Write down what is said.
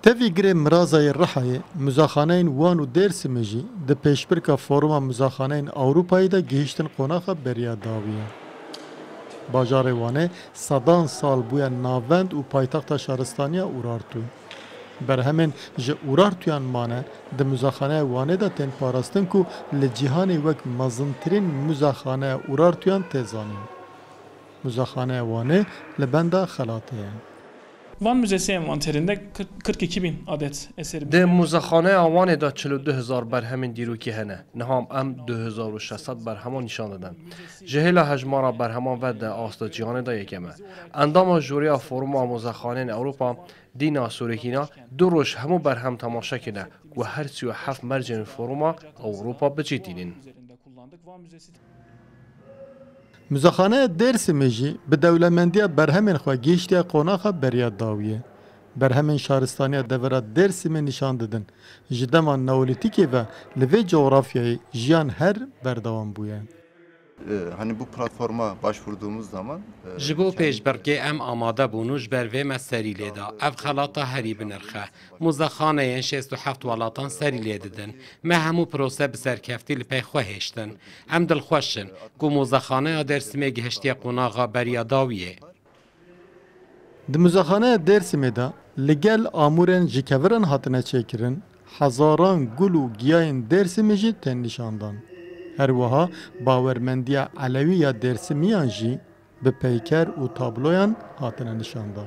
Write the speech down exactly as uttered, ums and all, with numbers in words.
Tevî girê Mirazayê Rihayê, muzaxaneyên Wan û Dêrsimê jî di pêşbirka Foruma Muzaxaneyên Ewropayê de gihîştin qonaxa beriya dawiyê. Bajarê Wanê sedan sal bûye navend û paytexta şaristaniya Urartu. Berhemên ji Urartuyan mane di Muzaxaneya Wanê de tên parastin ku li cîhanê wek mezintirîn muzaxaneya Urartuyan tê zanîn. Muzaxaneya Wanê li benda xelatê ye. Van Müzesi envanterinde kırk, kırk iki bin adet eseri Di Muzexaneya Wanê de çil û du hezar berhemên dîrokî hene. Niha em du hezar û şeş sed berheman nîşan didin. Ji hêla hejmara berheman ve di asta cîhanê de yekem e. Endama jûriya Foruma Muzexaneyên Ewropa, Dîna Sorokîna, du roj hemû berhem temaşe kine ku her sî û heft mercên Foruma Ewropa bicî tînin. Muzaxaneya Dêrsimê jî bi dewlemendiya berhemên xwe gihîştiye qonaxa beriya dawiyê. Berhemên şaristaniya devera Dêrsimê nîşan didin, ji dema neolîtîkê ve li vê cografyayê jiyan her berdewam bûye. E, hani bu platforma başvurduğumuz zaman e, Ji bo pêşbirkê em amade bûn û ji ber vê me serî lê da. Ev xelata herî bi nirx e. Muzexaneyên şêst û heft welatan serî lê didin. Me hemû prose bi serkeftî li pey xwe hêştin. Em dilxweş in ku Muzexaneya Dêrsimê gihiştiye qonaxa beriya dawiyê. Di Muzexaneya Dêrsimê de li gel amûrên ji keviran hatine çêkirin, hezaran gul û giyayên Dêrsimê jî tên nîşandan. Her wiha bawermendiya Elewî ya Dêrsimiyan jî bi peyker û tabloyan hatine nîşandan.